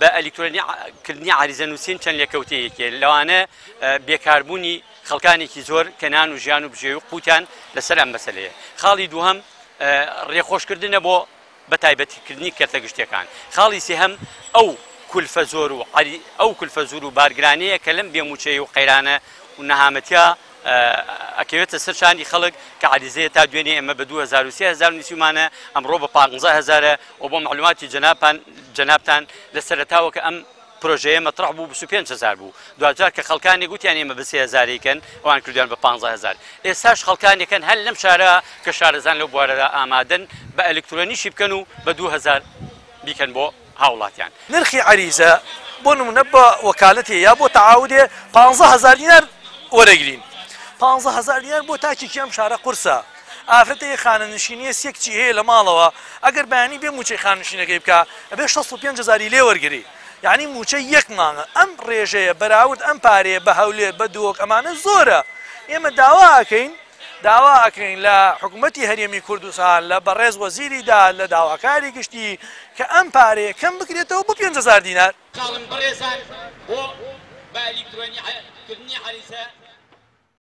بە ئەلیکترۆنی کردنی عەریزە نووسین چەند لێکەوتەیەکی هەیە، لەوانە بێکاربوونی خەڵکانێکی زۆر کە نان و ژیان و بژێوی و قوتیان لەسەر ئەم مەسەلەیە. خاڵی دووهەم ڕێخۆشکردنە بۆ بە تایبەتیکردنی کەرتە گشتیەکان. خاڵی سێهەم ئەو کولفە زۆر و ئەو کولفە زور و بارگرانەیە کە لەم بێ مووچەیی و قەیرانە و نەهامەتیە ئەکەوێتە سەر شانی خەڵک کە عەریزەیە تا دوێنێ ئێمە بە 2000 و 3000 نووسیومانە ئەمڕۆ بە 15000 و بۆ مەعلوماتی جەنابان جەنابتان لە سەرەتاوە کە ئەم پرۆژەیە مەترەح بوو 25000 بوو دواجار کە خەڵکانێک گوتیان ئێمە بە 3000 ئەیکەن ئەوان کردیان بە 15000 ئێستاش خەڵکانێکن هەر لەم شارە کە شارەزان لەو بوارەدا ئامادەن بە ئەلکترۆنیشی بکەن و بە 2000 بیکەن بۆ هاوڵاتیان. نرخی عەریزە بۆ نمونە بە وەکالەتێ یا بۆ تەعاودێ 15000 دینار وەرەگرین 15000 دینار بۆ تاکێکی ئەم شارە قورسە ئافرەتێک خانەنشینیە سێ کچی هەیە لە ماڵەوە ئەگەر بەیانی بێ موچەی خانەنشینەکەی بکا ئەبێ 65 هەزاری لێ وەرگری یعنی موچەی یەک مانگە ئەم ڕێژەیە بەراورد ئەم پارەیە بە هەولێر بە دهۆک ئەمانە زۆرە ئێمە داوا ئەکەین داوا ئەکەین لە حکومەتی هەرێمی کوردستان لە بەڕێز وەزیری داد لە داواکاری گشتی کە ئەم پارەیە کەم بکرێتەوە بۆ 5000 دینار. خاڵم بەڕێزان بۆ بە ئەلیکترۆنی کردنی عەریزە.